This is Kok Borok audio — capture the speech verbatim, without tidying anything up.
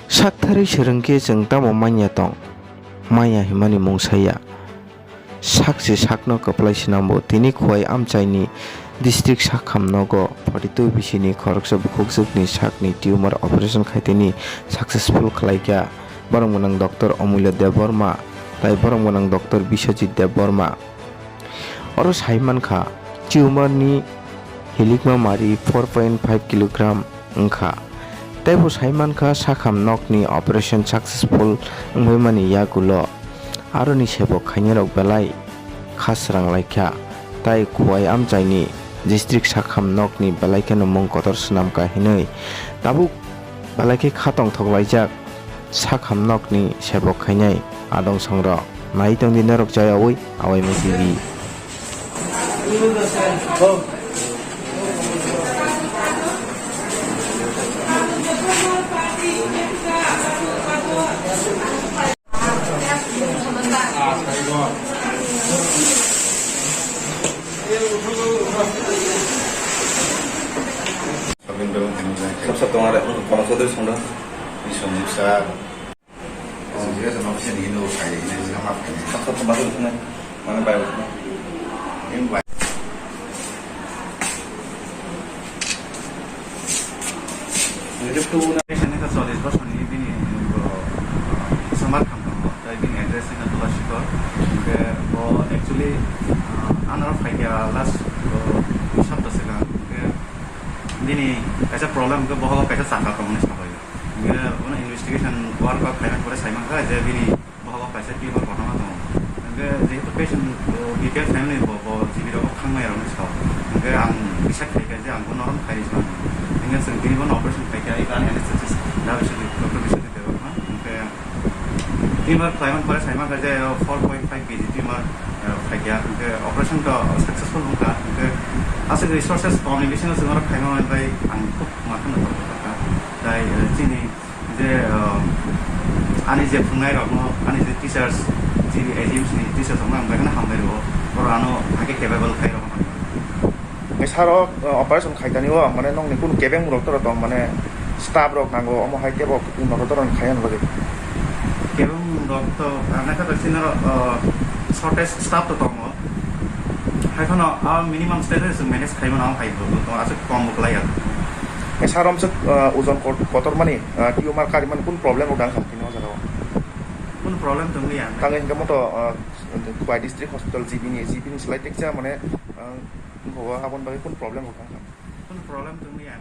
Saktharwi swrwngkhe chwng tamo manya tong? Manya himani mung saya. Sak se sakno kwplai swnambo. Tini Khowai amchaini district sakham nogo forty two bisini khoroksa bukhukjwkni sakni tumor operation khaitini successful khlaikha borom gwnang Doctor Omulya Debbarma tai borom gwnang Doctor Biswajit Debbarma. Oro sai mankha, tumor ni hilikma mari four point five kilogram wngkha. Teibo sai mankha, sakham nokni operation successful wngbaimani yagulo aroni sebok khainai rok belai kha srang laikha, tai Khowai amchaini district sakham nokni belai kheno mung kotor swnamkha hinwi tabuk belai khe kha tongthok laijak. Sakham nokni sebok khainai adong songrok nai tongdi norok jaya oi awai mai tv. Sab sab tongo re, kono sodri songda. Isong sab. Sab sab tongo re, mane bai. Patient ni chollish bochor ni bini, uh, samar kham tongo, tai bini address ni Tulashikor. Hingke bo actually, uh, anaro phaikha last, uh, dui sapta swkang. Hingke bini kaisa problem hingke bohogo kaisa chakra tongmani sabaio. Hingke bono investigation work o khaina pore saimankha je bini bohogo kaisa tumor kotorma tongo. Hingke jehetu patient, o, B P L family bo, bo G B rok thangmai rokni sao. Hingke ang decide khaikha je ang bono rom khai rwna. Hingke chwng tini bono operation khaikha, eba ani anesthetist da Biswajit, Doctor Biswajit Debbarma. Hingke tumor khlaiman pore saimankha je, o, four point five K G tumor, o, khaikha. Hingke operation to successful wngkha. Hingke aswk resources komni bisingo chwng oro khaima manwi bai ang khub makhano tongkha. Tai, o, chini je, ah, ani je phwrwngnai rokno, ani je teachers, chini A G M C ni teachers rokno ang belai kheno hambai rwo, borok ano hakhe capable khai rokno. Hwnkhe sir o, ah, operation khaitani o, mane nokni kunu kebeng rok toro tong, mane staff rok nango, omo hai kebo nogo toro khai ano bagwi. Kebeng rok to, ah, naikha to chini oro, ah, shortage staff to tongo. Hai phano, ah, minimum staff rok chwng manage khai mano, hai bo to aswk kom bo klai ya. Hwnkhe sir o, ah, ojon kot-, kotor mani, ah, tumor karimani kun problem rok dang kha tini o jaga o? Kun problem tong ya? Tang hingke moto, ah, Khowai District Hospital G B ni, G B ni slai tekcha mane, ah, wngkha o, aboni bagwi kun problem rok tang kha? Kun problem tong ya?